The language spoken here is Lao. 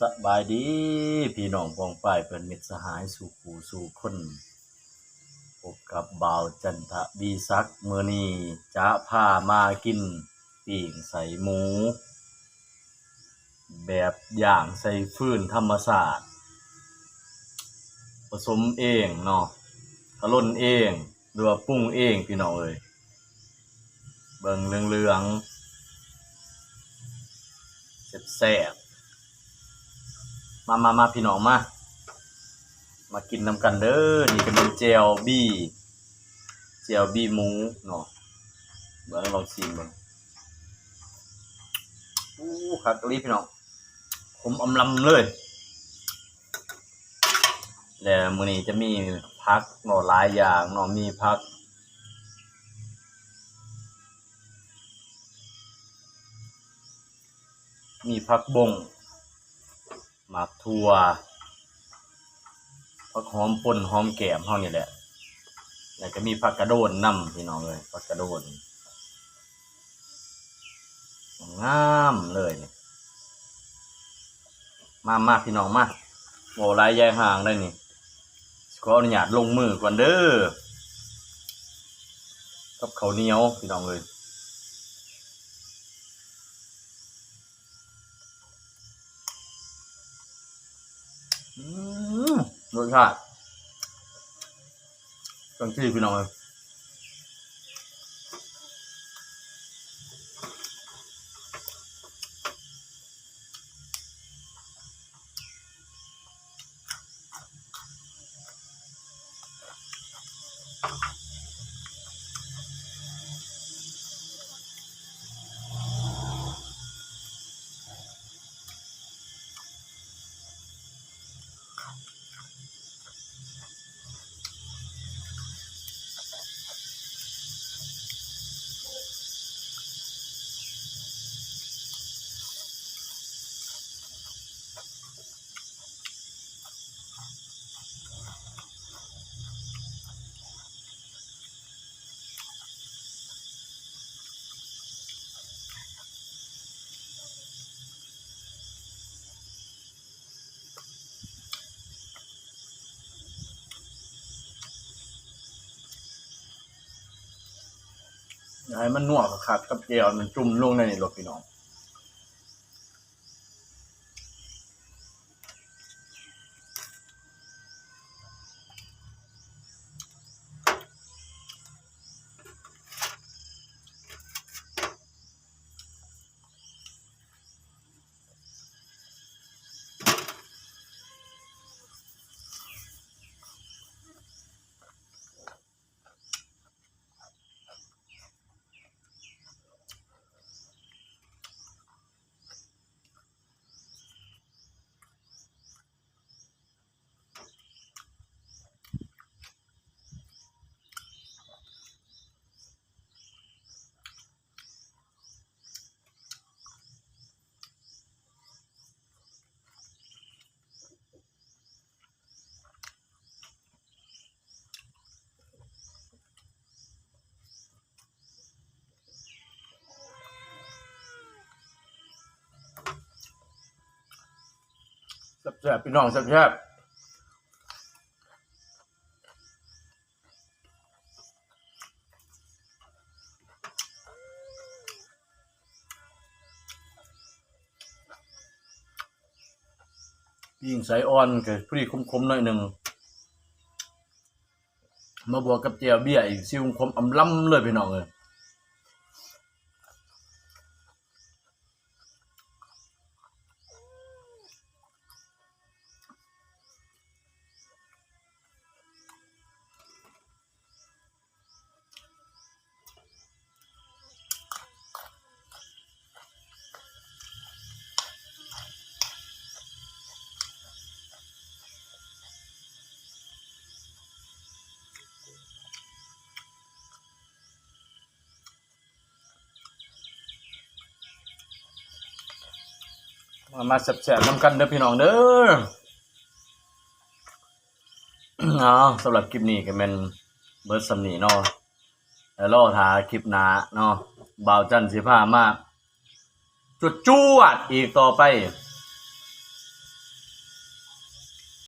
ສະບາຍດີພີ່ນ້ອງປ້ອງປາຍເພື່ອນມິດສະຫາຍສູ່ຄູ່ສູ່ຄົນ, ພົບກັບບ່າວຈັນທະວີສັກ. ມື້ນີ້ຈະພາມາກິນປີ້ງໃສ່ໝູ ແບບຍ່າງໃສ່ຟືນທຳມະຊາດ, ປະສົມເອງເນາະ, ກະລົນເອງ ຫຼືວ່າປຸງເອງພີ່ນ້ອງເອີຍ. ເບິ່ງເຫຼືອງໆ ແຊບໆ. ມາໆໆ ພີ່ນ້ອງມາ ມາກິນນຳກັນເດີ. ນີ້ກະແມ່ນແຈ່ວບີ່ ແຈ່ວບີ່ໝູເນາະ. ເບິ່ງ ລອງຊີມເບິ່ງ. ໂອ້ ຄັກອີ່ຫຼີພີ່ນ້ອງ, ຂົມອຳລຳເລີຍ. ແລະມື້ນີ້ຈະມີຜັກເນາະ ຫຼາຍຢ່າງເນາະ, ມີຜັກ ມີຜັກບົ້ງ, ໝາກຖົ່ວ, ຜັກຫອມປົ່ນຫອມແກ້ມເຮົານີ້ແຫຼະ, ແລ້ວກະມີຜັກກະໂດນນຳ ພີ່ນ້ອງເອີຍ, ຜັກກະໂດນ ງາມເລີຍນີ້. ມາ ມາ ພີ່ນ້ອງມາ, ເວົ້າຫຼາຍຢາຍຫ່າງໄດ໋ນີ້. ຂໍອະນຸຍາດລົງມືກ່ອນເດີ ກັບເຂົ້າໜຽວ ພີ່ນ້ອງເອີຍ. ອືມ ລົດຊາດ ຈັ່ງຊີ້ພີ່ນ້ອງເອີຍ. ໃຫ້ມັນນົວຄັກໆ ກັບແຈ່ວ ມັນຈຸ່ມລົງໃນນີ້ໂລດພີ່ນ້ອງ. ແຊບໆ ພີ່ນ້ອງ ແຊບໆ. ປີ້ງໄສ້ອ່ອນກະພໍດີຂົມໆ ໜ້ອຍໜຶ່ງ ມາບວກກັບແຈ່ວເບຍອີກ ຊິຂົມອຳລຳເລີຍພີ່ນ້ອງເອີຍ. ມາ ມາແຊບໆ ນຳກັນເດີພີ່ນ້ອງເດີ. ເອົາ ສຳລັບຄລິບນີ້ກະແມ່ນເບິດສ່ຳນີ້ເນາະ, ແລ້ວລໍຖ້າຄລິບໜ້າເນາະ, ບ່າວຈັນຊິພາມາ ຈວດໆ ອີກຕໍ່ໄປ.